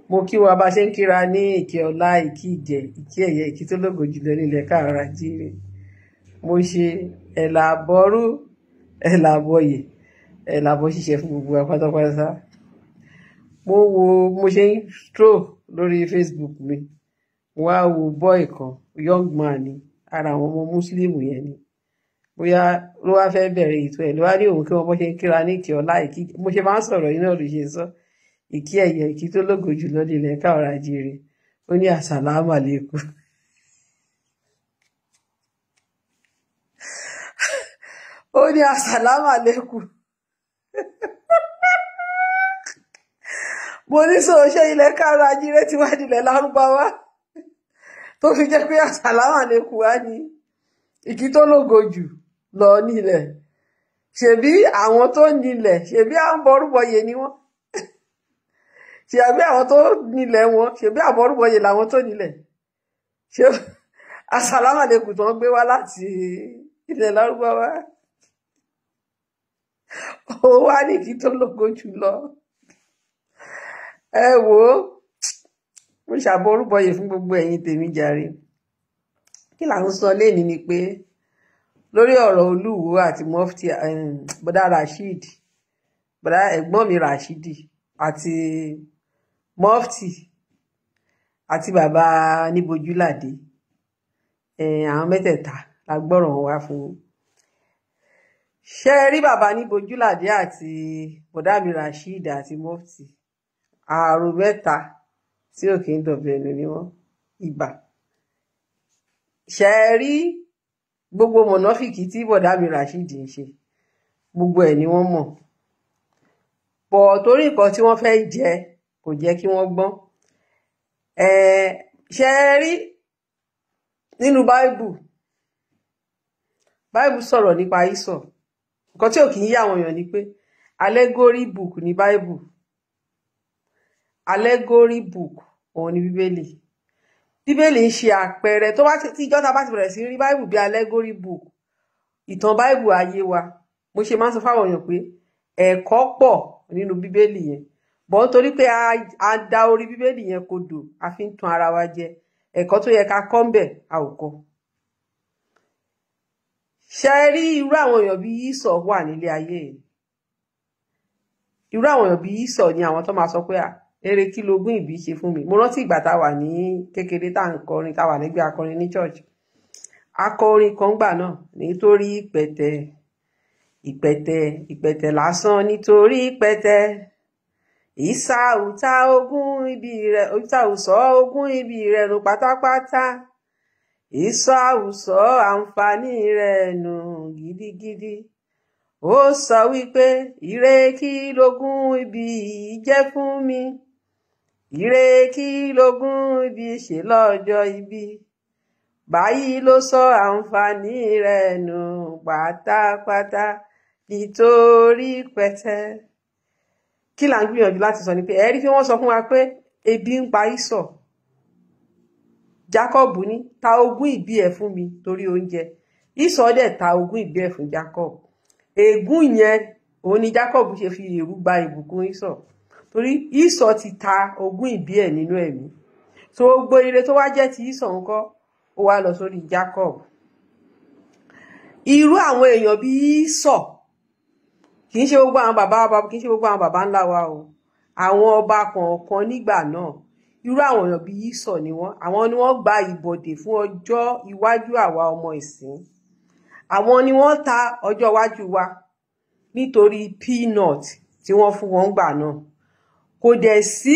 Mo kí wa bá ṣe ń kíra ní ìkẹ́ ọlá, ìkí ìgẹ̀, ìkí ẹ̀yẹ, ìkí tó lógo jùlọ nílẹ̀ káàárọ̀ ajíire. Mo ṣe ẹ̀là àbọ̀rú, ẹ̀là àbọ̀yè, ẹ̀là àbọ̀ ṣíṣe fún gbogbo wa pátápátá. Mo wo mo ṣe ń stroll lórí Facebook mi, mo wá wo boy kan, young man ni, ara àwọn ọmọ Muslim yẹn ni. Bóyá ló wá fẹ́ bẹ̀rẹ̀ ètò ẹ̀ ló wá ní òun kí wọ́n bọ́ ṣe ń kíra ní ìkẹ́ ọlá, ìkí mo ṣe máa ń sọ̀rọ̀ yìí náà ló ṣe sọ. Ìkí ẹ̀yẹ, ìkí tó lógo jùlọ nílẹ̀ káàárọ̀ ajíire. Ó ní àsàlámù àlékún. Ó ní àsàlámù àlékún. Mo ní sọ ṣé ilẹ̀ káàárọ̀ ajíire ti wá nílẹ̀ lárúbáwá tó fi jẹ́ pé àsàlámù àlékún wá ní ìkí tó lógo jù lọ nílẹ̀. Ṣèbí àwọn tó nílẹ̀, ṣèbí à ń bọrúbọyè ni wọ́n. Ṣèbí àwọn tó nílẹ̀ wọn, ṣèbí àbọrúbọyè làwọn tó nílẹ̀. Ṣé àsàlámù àlékún tó ń gbé wá láti ilẹ̀ lárúbáwá ó wá ní ìkí tó lógo jù lọ. Ẹ wò ó, mo ṣàbọrúbọyè fún gbogbo ẹ̀yin tèmi jàre. Kí là ń sọ lénìí ni pé lórí ọ̀rọ̀ Olúwo àti mufti bọ́dá Rasheed, bọ́dá ẹ̀gbọ́n mi Rashidi àti mufti àti bàbá Níbojúládé, àwọn mẹ́tẹ̀ẹ̀ta la gbọ́rọ̀ wọn wá fún yín. Ṣé ẹ rí bàbá Níbojúládé àti bọ́dá mi Rasheed àti mufti, ààrò mẹ́ta tí ò kí ń dọ̀bẹ̀ ẹnu ni wọ́n, ibà. Ṣé ẹ rí gbogbo mọ̀nàfìkì tí bọ̀dá mi Rasheed ń ṣe, gbogbo ẹ̀ ni wọ́n mọ̀. Pọ̀ torí nǹkan tí wọ́n fẹ́ jẹ kò jẹ́ kí wọ́n gbọ́n. Ṣé ẹ rí nínú Báíbù, Báíbù sọ̀rọ̀ nípa Ísọ̀. Nǹkan tí ò kì í yé àwọn èèyàn ni pé allegory book ni Báíbù. Allegory book òun ni Bíbélì. Bíbélì ń ṣe àpẹẹrẹ tó bá ti tí ìjọta bá ti bẹ̀rẹ̀ sí rí Báíbù bí allegory book, ìtàn Báíbù ayé wa. Mo ṣe máa ń sọ fáwọn èèyàn pé ẹ̀kọ́ pọ̀ nínú Bíbélì yẹn. Bọ̀ nítorí pé a da orí Bíbélì yẹn kodò, a fi ń tan ara wa jẹ. Ẹ̀kọ́ tó yẹ ká kọ́ ńbẹ̀, a ò kọ́. Ṣé ẹ rí irú àwọn èèyàn bí Ísọ̀ wà nílé ayé yìí? Irú àwọn èèyàn bí Ísọ̀ ni àwọn tó máa sọ pé à, eré kí logún ìbí ṣe fún mi. Mo rántí ìgbà tá a wà ní kékeré tá à ń kọrin, tá a wà lẹ́gbẹ́ akọrin ní church. Akọrin kan gbà náà nítorí ìpẹ̀tẹ̀, ìpẹ̀tẹ̀, ìpẹ̀tẹ̀ lásán nítorí ìpẹ̀tẹ̀. Ìsà ta ogún ibi rẹ̀, ìsà sọ ogún ibi rẹ̀ nù pátápátá. Ìsà sọ àǹfààní rẹ̀ nù gidigidi. Ó sọ wípé ire kí logún ibi yìí jẹ́ fún mi. Ire kí logún ibi ṣe lọ́jọ́ ibi. Báyìí ló sọ àǹfààní rẹ̀ nù pátápátá nítorí pẹ̀tẹ́. Kí là ń gbìyànjú láti sọ ni pé ẹ rí pé wọ́n sọ fún wa pé ebi ń pa Ísọ̀. Jacob ní ta ogún ìbí ẹ̀ fún mi torí oúnjẹ. Ísọ̀ dẹ̀ ta ogún ìbí ẹ̀ fún Jacob. Ègún yẹn òun ni Jacob ṣe fi èrú gba ìbùkún Ísọ̀. Torí Ísọ̀ ti ta ogún ìbí ẹ̀ nínú ẹ̀mí. So gbogbo ire tó wá jẹ́ ti Ísọ̀ ńkọ́, ó wá lọ sórí Jacob. Irú àwọn èèyàn bí Ísọ̀, kì í ṣe gbogbo àwọn bàbá wa, kì í ṣe gbogbo àwọn bàbá ńlá wa o. Àwọn ọba kọ̀ọ̀kan nígbà náà, irú àwọn èèyàn bí Ísọ̀ ni wọ́n. Àwọn ni wọ́n gba ìbọ̀dè fún ọjọ́ iwájú àwa ọmọ ìsìn. Àwọn ni wọ́n ta ọjọ́ iwájú wa nítorí peanut tí wọ́n fún wọn gbà náà. Kò dẹ̀ sí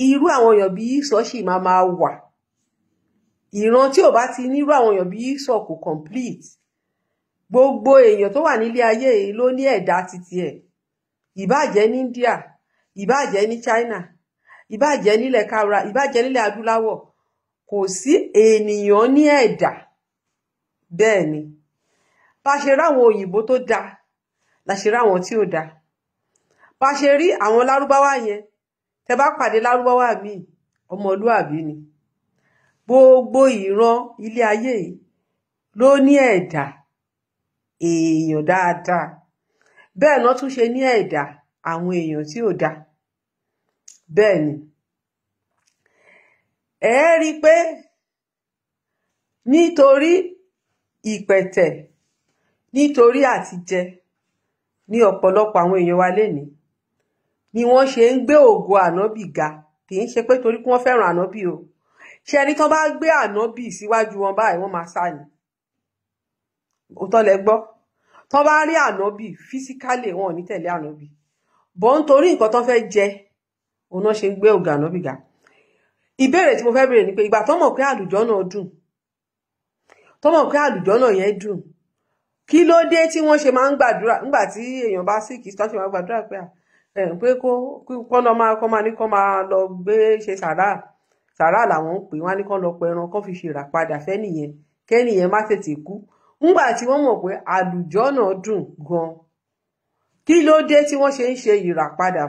irú àwọn èèyàn bí Ísọ̀ sì máa máa wà. Ìran tí ò bá ti nírú àwọn èèyàn bí Ísọ̀ kò complete. Gbogbo èèyàn tó wà nílé ayé yìí ló ní ẹ̀dá titi ẹ̀. Ìbáà jẹ́ ní India, ìbáà jẹ́ ní China, ìbáà jẹ́ nílẹ̀ Kára, ìbáà jẹ́ nílẹ̀ adúláwọ̀. Kò sí ènìyàn ní ẹ̀dá. Bẹ́ẹ̀ ni. Bá ṣe ráwọn òyìnbó tó dáa, la ṣe ráwọn tí ò dáa. Bá ṣe rí àwọn lárúbáwá yẹn, tẹ bá pàdé lárúbáwá míì, ọmọlúàbí ni. Gbogbo ìran ilé ayé yìí ló ní ẹ̀dá èèyàn dáadáa. Bẹ́ẹ̀ náà tún ṣe ní ẹ̀dá àwọn èèyàn tí ò dáa. Bẹ́ẹ̀ ni. Ẹ rí i pé nítorí ìpẹ̀tẹ̀, nítorí àtijẹ ní ọ̀pọ̀lọpọ̀ àwọn èèyàn wa lénìí ni wọ́n ṣe ń gbé ògo ànábì ga. Kì í ṣe pé torí pé wọ́n fẹ́ràn ànábì o. Ṣe ẹni tán bá gbé ànábì síwájú wọn báyìí, wọ́n máa sá ni. Òótọ́ lẹ gbọ́. Tán bá rí ànábì physically, wọn ò ní tẹ̀lé ànábì bọ́, nítorí nǹkan tán fẹ́ jẹ òun náà ṣe ń gbé ògo ànábì ga. Ìbéèrè tí mo fẹ́ béèrè ni pé ìgbà tó mọ̀ pé àlùjọ́nà dùn, tó mọ̀ pé àlùjọ́nà yẹn dùn, kí ló dé tí wọ́n ṣe máa ń gbàdúrà nígbà tí èèyàn bá sì kì í tán, ṣe máa ń gbàdúrà pé ẹ pé kó kọ́ lọ máa kọ́ máa ní kọ́ máa lọ gbé ṣe sàrà? Sàrà làwọn ń pè wọ́n á ní kọ́ lọ pẹran kọ́ fi ṣe ìràpadà fẹ́nìyẹn, kẹ́nìyẹn má tètè kú. Ńgbà tí wọ́n mọ̀ pé àlùjọ́nà dùn gan, kí ló dé tí wọ́n ṣe ń ṣe ìràpadà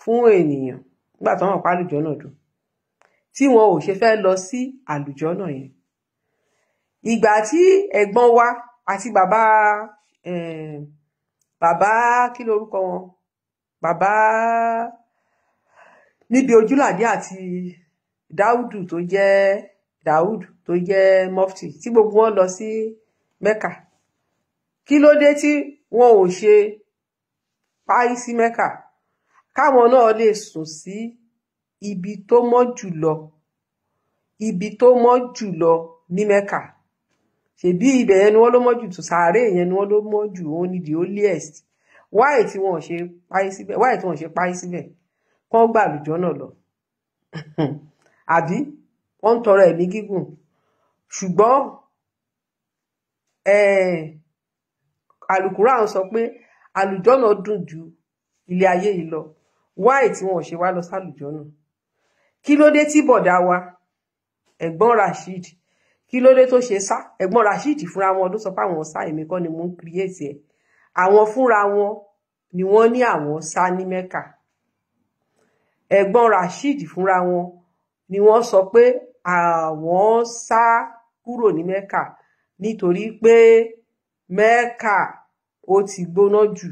fún ènìyàn nígbà tí wọ́n mọ̀ pé àlùjọ́nà dùn, tí wọn ò ṣe fẹ́ lọ sí àlùjọ́nà yẹn? Ìgbà tí ẹ̀gbọ́n wa àti bàbá, bàbá, kí lorúkọ wọn, bàbá níbi Ojúlàdé àti Dáúdù tó jẹ́ Dáúdù tó jẹ́ mufti, tí gbogbo wọn lọ sí Mẹ́kà, kí ló dé tí wọn ò ṣe páì sí Mẹ́kà, káwọn náà lè sùn sí ibi tó mọ́ jùlọ, ibi tó mọ́ jùlọ ní Mẹ́kà? Ṣebí ibẹ̀ yẹn ni wọ́n ló mọ́ jù tó, sàárè yẹn ni wọ́n ló mọ́ jù, òun ni the holiest. Why tí wọn ò ṣe páì síbẹ̀? Why tí wọn ò ṣe páì síbẹ̀, kán gbà àlùjọ náà lọ? Àbí wọ́n ń tọrọ ẹ̀mí gígùn? Ṣùgbọ́n Àlùkùránì sọ pé àlùjọ́nà dùn ju ilé ayé yìí lọ. Why tí wọn ò ṣe wá lọ sálùjọ́nà? Kí ló dé tí bọ̀dá wa, ẹ̀gbọ́n Rasheed, kí ló dé tó ṣe sá? Ẹ̀gbọ́n Rasheed fúnra wọn ló sọ pé àwọn sá. Èmi kọ́ ni mo ń create ẹ̀. Àwọn fúnra wọn ni wọ́n ní àwọn sá ní Mẹ́kà. Ẹ̀gbọ́n Rasheed fúnra wọn ni wọ́n sọ pé àwọn sá kúrò ní Mẹ́kà nítorí pé Mẹ́kà ó ti gbóná jù,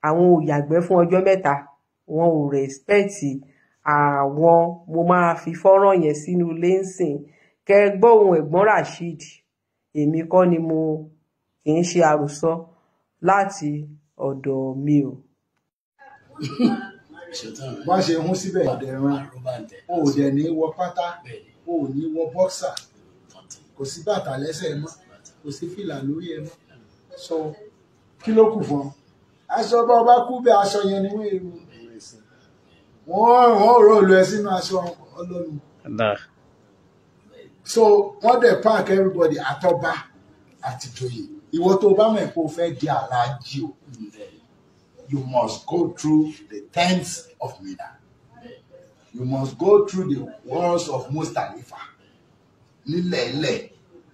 àwọn ò yàgbẹ́ fún ọjọ́ 3, wọn ò respect àwọn. Mo máa fi fọ́nrán yẹn sínú lẹ́sìn kẹ́ gbọ́ ohùn ẹ̀gbọ́n Rasheed. Èmi kọ́ ni mo, kì í ṣe àròsọ láti ọ̀dọ̀ mi o. Bá ṣe hún síbẹ̀ ìdẹ̀ran, o ò dẹ̀ ní wọ pátá, o ò ní wọ boxer, kò sí bàtà lẹ́sẹ̀ mọ́, kò sí fìlà lórí ẹ mọ́. So kí ló kù fún ọ? Aṣọ bá ọba kú bẹ́ẹ̀, aṣọ yẹn ni wọ́n èrò, wọ́n roll ẹ sínú aṣọ ọlọ́run. So wọ́n dẹ̀ pack everybody, àtọba àtìjòyè. Ìwọ tó bá mọ̀ pé o fẹ́ di aláàjì o, you must go through the tents of Mina, you must go through the walls of Muzdalifa. Nílẹ̀ ilẹ̀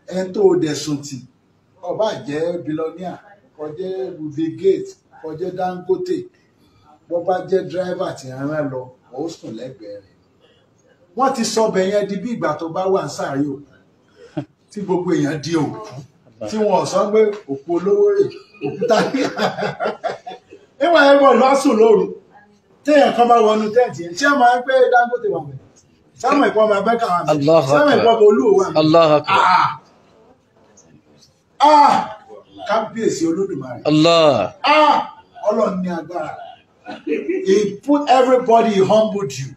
ẹni tó o dẹ̀ sùn tì, ó bá jẹ́ billionaire, kó jẹ́ Bill Gates, kó jẹ́ Dangote, bó bá jẹ́ driver tí ń rán lọ, ó sùn lẹ́gbẹ̀ẹ́ rẹ̀. Wọ́n ti sọ ọbẹ̀ yẹn di bí ìgbà tó bá wà ń sáré òkú, tí gbogbo èèyàn di òkú, tí wọn sọ pé òkú olówó rè, òkú tàbí níwọ̀n ẹ̀rọ lọ sùn lóru. Téèyàn kan bá wọnú tent yẹn, ṣé máa ń pé Dangote wà mẹ́, sáwọn ìpọ́ ọmọ abẹ́ka wà mẹ́, sáwọn ìpọ́ ọmọ olúwo wà mẹ́? Kábíyèsí Olódùmarè! Ọlọ́run ní agbára. He put everybody, he humbled you.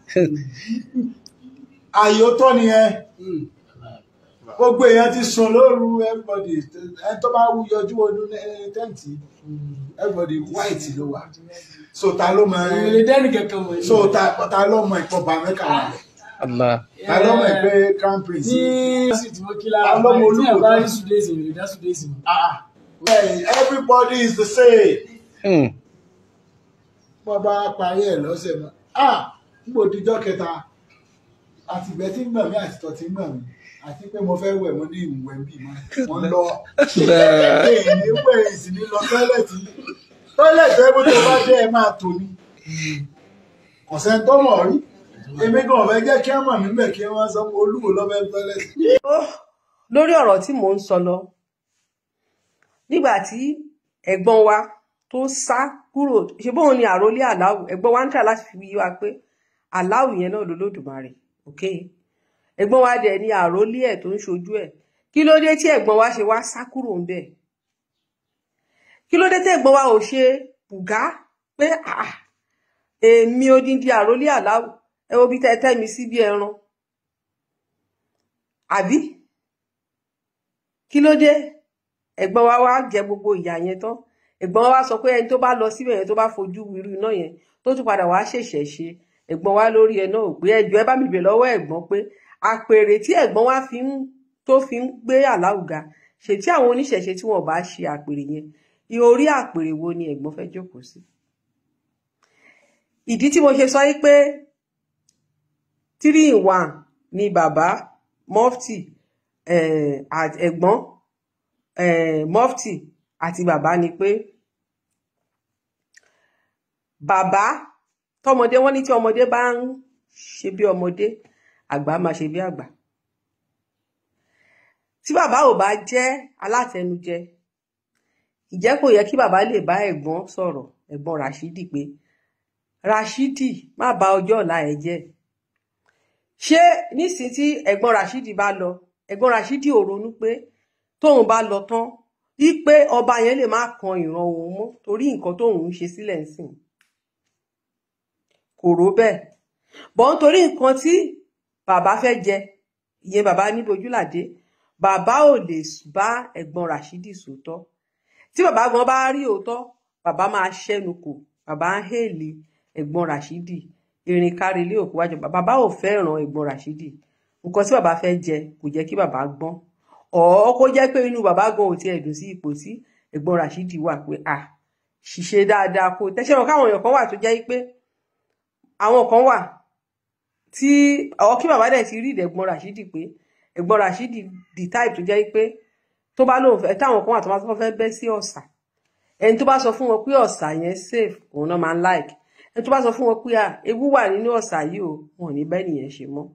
Ààyè ó tọ́ nìyẹn. Gbogbo èèyàn ti sùn lóru, everybody, ẹni tó bá wú yọjú wọnú tent, everybody white ló wà. So ta ló mọ? So ta ló mọ ìpọba Mẹ́kà wà lẹ? Ta ló mọ ìpè crown prince? Ta ló mọ olúwo? Everybody is the same. Wọ́n bá parí ẹ̀ lọ́sẹ̀ mọ́, ah, nígbò díjọ́ kẹta, àtìgbẹ́ tí ń gbọ̀n mí, àtìtọ̀ tí ń gbọ̀n mí, àti pé mo fẹ́ wẹ̀, mo ní ìwẹ̀ ń bì mọ́, mo ń lọ èyí wẹ̀ ìsìn ní lọ toilet. Toilet ẹ bó tó bá dé, ẹ máa tò ní ọ̀sẹ̀ tó mọ̀ rí. Èmi gan ọ̀fẹ́ jẹ́ kí wọ́n mọ̀ mí bẹ̀, kí wọ́n sọ pé olúwo lọ́fẹ́ toilet. Lórí ọ̀rọ̀ tí mò ń sọ lọ, nígbà tí ẹ̀gbọ́n wa tó sá kúrò, ṣe bóun ni àròlé Aláwù? Ẹ̀gbọ́n wa ń tà láti fi yí wa pé Aláwù yẹn náà lolódùmarè. Ok. Ẹ̀gbọ́n wa dẹ̀ ní àrólé ẹ̀ tó ń ṣojú ẹ̀. Kí ló dé tí ẹ̀gbọ́n wa ṣe wá sá kúrò ń bẹ̀? Kí ló dé tí ẹ̀gbọ́n wa ò ṣe bùgá pé èmi odindi àrólé Àláù, ẹ wo bí tẹ́ mi sí bí ẹran àbí? Kí ló dé? Ẹ̀gbọ́n wa wá jẹ gbogbo ìyà yẹn tán. Ẹ̀gbọ́n wa sọ pé ẹni tó bá lọ síbẹ̀ yẹn, tó bá fojú irú iná yẹn, tó tún padà wá ṣẹ̀ṣẹ̀ ṣe, ẹ̀gbọ́n wa lórí ẹ náà ò pé. Ẹjọ́ ẹ bá mi bè lọ́wọ́ ẹ̀gbọ́n pé àpèrè tí ẹ̀gbọ́n wa fi ń tó fi ń gbé Àláù ga, ṣe tí àwọn oníṣẹ̀ṣe tí wọ́n bá ṣe àpèrè yẹn, orí àpèrè wo ni ẹ̀gbọ́n fẹ́ jókòó sí? Ìdí tí mo ṣe sọ yí pé 3 in 1 ni bàbá mọ́fìtì, ẹ̀gbọ́n mọ́fìtì àti bàbá ni pé bàbá tọmọdé, wọ́n ní tí ọmọdé bá ń ṣe bí ọmọdé, àgbà máa ṣe bí àgbà. Tí bàbá ò bá jẹ́ alátẹnujẹ, ìjẹ́ kò yẹ kí bàbá lè bá ẹ̀gbọ́n sọ̀rọ̀, ẹ̀gbọ́n Rashidi, pé Rashidi, má bà ọjọ́ ọ̀la ẹ̀ jẹ́. Ṣé nísìnyí tí ẹ̀gbọ́n Rashidi bá lọ, ẹ̀gbọ́n Rashidi ò ronú pé tóun bá lọ tán wípé ọba yẹn lè má kan ìran òun mọ́ torí nǹkan tóun ń ṣe sílẹ̀ ń sìn? Kò rò bẹ́ẹ̀ bọ́, nítorí nǹkan tí bàbá fẹ́ jẹ, ìyẹn bàbá níbojúlàdé, bàbá ò lè bá ẹ̀gbọ́n Rashidi sòótọ́. Tí bàbá gan bá rí òótọ́, bàbá máa ṣẹ́nu kò. Bàbá ń hèlì ẹ̀gbọ́n Rashidi, erin kárí ilé òkú wájú. Bàbá ò fẹ́ràn ẹ̀gbọ́n Rashidi. Nǹkan tí bàbá fẹ́ jẹ kò jẹ́ kí bàbá gbọ́n, ọ̀ kó jẹ́ pé inú bàbá gan ò tiẹ̀ dùn sí ipò tí ẹ̀gbọ́n Rashidi wà, pé à ṣiṣẹ́ dáadáa kó tẹ́ṣẹ́ wọn. Káwọn èèyàn kan wà tó jẹ́ pé àwọn kan wà tí ọ̀ kí bàbá dẹ̀ ti rí ìdẹ̀gbọ́n Rashidi, pé ẹ̀gbọ́n Rashidi the type tó jẹ́ pé tó bá lóun fẹ́, táwọn kan wà tó bá fẹ́ bẹ́ sí ọ̀sà, ẹni tó bá sọ fún wọn pé ọ̀sà yẹn safe, òun náà máa ń like. Ẹni tó bá sọ fún wọn pé ewu wà nínú ọ̀sà yìí o, wọn ò ní bẹ́ẹ̀ nìyẹn ṣe mọ́,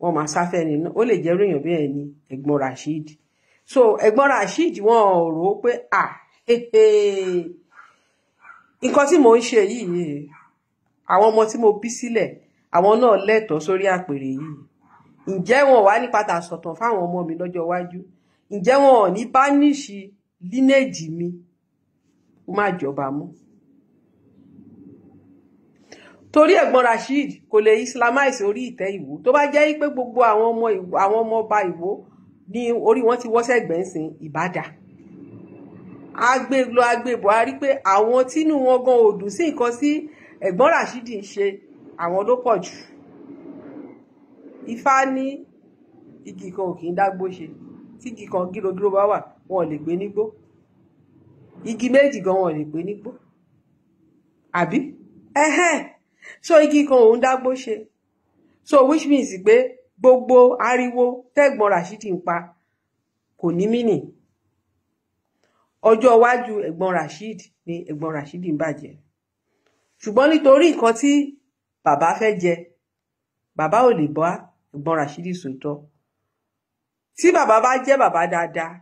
wọn máa sáfẹ́ ni. Ó lè jẹ́ èèyàn bẹ́ẹ̀ ni ẹ̀gbọ́n Rasheed. So ẹ̀gbọ́n Rasheed, wọn ò rò ó pé nǹkan tí mò ń ṣe yìí, àwọn ọmọ tí mo bí sílẹ̀, àwọn náà lẹ́tọ̀ọ́ sórí àpèrè yìí. Ǹjẹ́ wọn wà ní padà sọ̀tàn fáwọn ọmọ mi lọ́jọ́ iwájú? Ǹjẹ́ wọn ò ní banish lineage mi kó má jọba mọ́? Torí ẹ̀gbọ́n Rasheed kò lè islamize orí ìtẹ́ Ìwó. Tó bá jẹ́ pé gbogbo àwọn ọmọ Ìwó, àwọn ọmọ ọba Ìwó ní orí wọn ti wọ́ sẹ́gbẹ̀ẹ́ ìbàdà agbé lọ agbé Buhari, pé àwọn tínú wọn gan ò dùn sí nǹkan sí ẹ̀gbọ́n Rasheed ń ṣe, àwọn ló pọ̀ jù. Ifá ní igi kan ò kì í dágbó ṣe. Tí igi kan gírogíró bá wà, wọn ò lè gbé nígbó. Igi méjì gan wọn ò lè gbé nígbó, àbí? Ẹhẹ́n, so igi kan òun dágbó ṣe. So which means pé gbogbo ariwo tẹ́gbọ́n Rasheed ń pa kò ní mínì. Ọjọ́ iwájú ẹ̀gbọ́n Rasheed ni ẹ̀gbọ́n Rasheed ń bàjẹ́. Ṣùgbọ́n nítorí nǹkan tí bàbá fẹ́ jẹ, bàbá ò lè bá ẹ̀gbọ́n Rasheed sòótọ́. Tí bàbá bá jẹ́ bàbá dáadáa,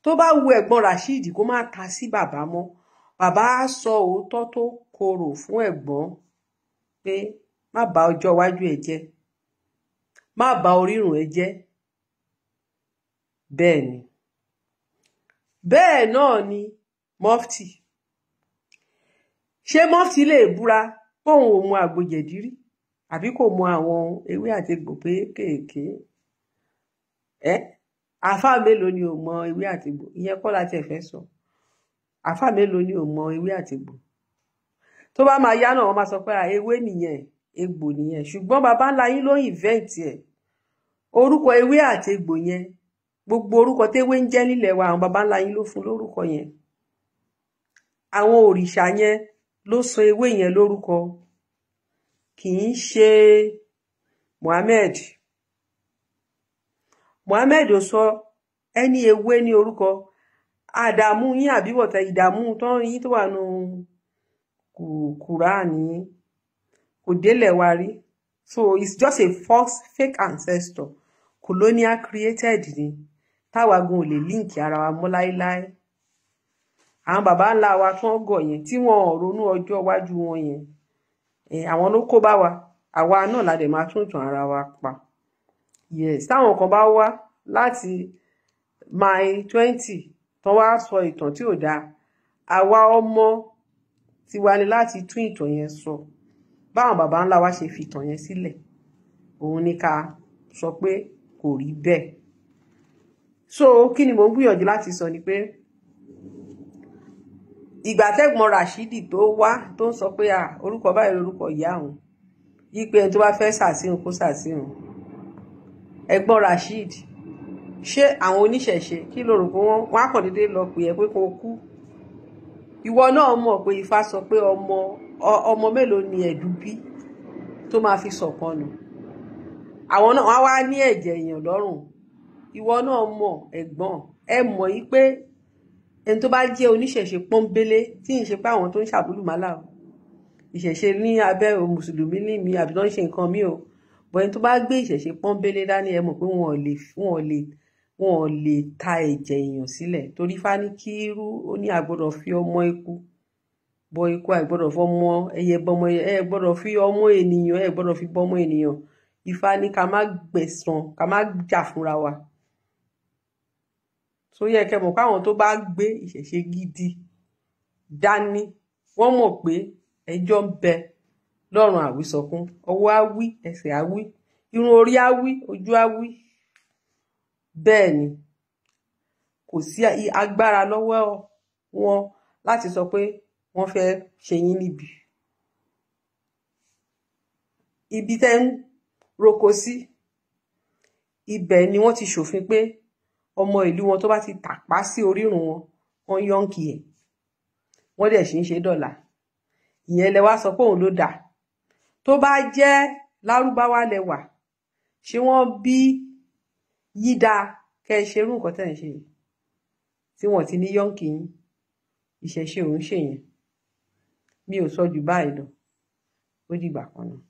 tó bá wu ẹ̀gbọ́n Rasheed kó má ta sí bàbá mọ́, bàbá á sọ òótọ́ tó korò fún ẹ̀gbọ́n pé má bà ọjọ́ iwájú ẹ jẹ́, má bà orírun ẹ jẹ́. Bẹ́ẹ̀ ni, bẹ́ẹ̀ náà ni mọ́fìtì. Ṣé mọ́fìtì lè búra póun ò mu àgbo jẹ̀dí rí, àbí kò mọ àwọn ewé àti egbò kéékèèké ẹ? Àáfàá mélòó ni ò mọ ewé àti egbò? Ìyẹn kọ́ la tiẹ̀ fẹ́ sọ. Àáfàá mélòó ni ò mọ ewé àti egbò? Tó bá máa yá náà, wọ́n máa sọ pé ewé nìyẹn, egbò nìyẹn. Ṣùgbọ́n baba ńlá yín ló invent ẹ̀. Orúkọ ewé àti egbò yẹn, gbogbo orúkọ téwé ń jẹ́ nílẹ̀ wa, àwọn baba ńlá yín ló fún lórúkọ yẹn. Àwọn òrìṣà yẹn ló sọ ewé yẹn lórúkọ, kì í ṣe Muhammed. Muhammed ò sọ ẹni ewé ní orúkọ. Àdàmú yín àbí wọ̀tẹ̀ ìdààmú tán yín tó wà nù Kùránì yín kò délẹ̀ wa rí. So it's just a false, fake ancestor, colonial created ni, táwa gan ò lè link ara wa mọ́ láéláé. Àwọn baba ńlá wa tí wọ́n gọ̀ yẹn, tí wọ́n ò ronú ọjọ́ iwájú wọn yẹn, àwọn ló kó bá wa. Àwa náà la dẹ̀ máa tún tàn ara wa pa. Yes, táwọn kan bá wá láti mile 20 tán wá sọ ìtàn tí ò dáa, àwa ọmọ tiwa ni láti tún ìtàn yẹn sọ. Báwọn baba ńlá wa ṣe fi ìtàn yẹn sílẹ̀, òun ni ká sọ pé kò rí bẹ́ẹ̀. So kí ni mò ń gbìyànjú láti sọ ni pé ìgbà tẹ́gbọ́n Rashidi tó wá tó ń sọ pé à orúkọ báyìí lórúkọ ìyá òun, yí pé ẹni tó bá fẹ́ sàṣìhun kó sàṣìhun. Ẹ̀gbọ́n Rasheed, ṣé àwọn oníṣẹ̀ṣe kí ló rò pé wọ́n á kàn déédéé lọ pè é pé kó kú? Ìwọ náà mọ̀ pé Ifá sọ pé ọmọ mélòó ni ẹ̀dù bí tó máa fi sọ̀kan nù. Àwọn náà wọ́n á wá ní ẹ̀jẹ̀ èèyàn lọ́rùn. Ìwọ náà mọ̀, ẹ̀gbọ́n ẹ mọ̀ yí pé ẹni tó bá jẹ́ oníṣẹ̀ṣe pọ́nbélé, tí ì ṣe pé àwọn tó ń ṣàbúlùmálà o, ìṣẹ̀ṣe ní abẹ́ o, mùsùlùmí ní mi àbí tó ń ṣe nǹkan mi o, bọ̀ ẹni tó bá gbé ìṣẹ̀ṣe pọ́nbélé dání, ẹ mọ̀ pé wọn ò lè ta ẹ̀jẹ̀ èèyàn sílẹ̀, torí Ifá ní kí irú ó ní àgbọ́dọ̀ fi ọmọ eku bọ ikú, àgbọ́dọ̀ fi ọmọ ẹyẹ bọmọ ẹyẹ, ẹ gbọ́dọ̀ fi ọmọ ènìyàn, ẹ gbọ́dọ̀ fi bọmọ ènìyàn. Ifá ní ká má gbẹ̀san, ká má jà fúnra wa. Tó yẹ kẹ́ mọ̀ pé àwọn tó bá gbé ìṣẹ̀ṣe gidi dání, wọ́n mọ̀ pé ẹjọ́ ń bẹ lọ́rùn àwísọkún. Ọwọ́ á wí, ẹsẹ̀ á wí, irun orí á wí, ojú á wí. Bẹ́ẹ̀ ni kò sí agbára lọ́wọ́ wọn láti sọ pé wọ́n fẹ́ ṣe yín níbi. Ibi tẹ́ ń roko sí, ibẹ̀ ni wọ́n ti ṣòfin pé ọmọ ìlú wọn tó bá ti tàpá sí orírun wọn, wọ́n yọǹkì ẹ̀. Wọ́n dẹ̀ sì ń ṣe dọ̀là. Ìyẹn lẹ wá sọ pé òun ló dà. Tó bá jẹ́ lárúbáwá lẹwà, ṣé wọ́n bí yídà kẹ́ ẹ ṣerú nǹkan tẹ́ ń ṣe yìí tí wọ́n ti ní yọǹkì yín? Ìṣẹ̀ṣe òun ṣèyẹn. Mi ò sọ jù báyìí lọ. Ó dìgbà kan náà.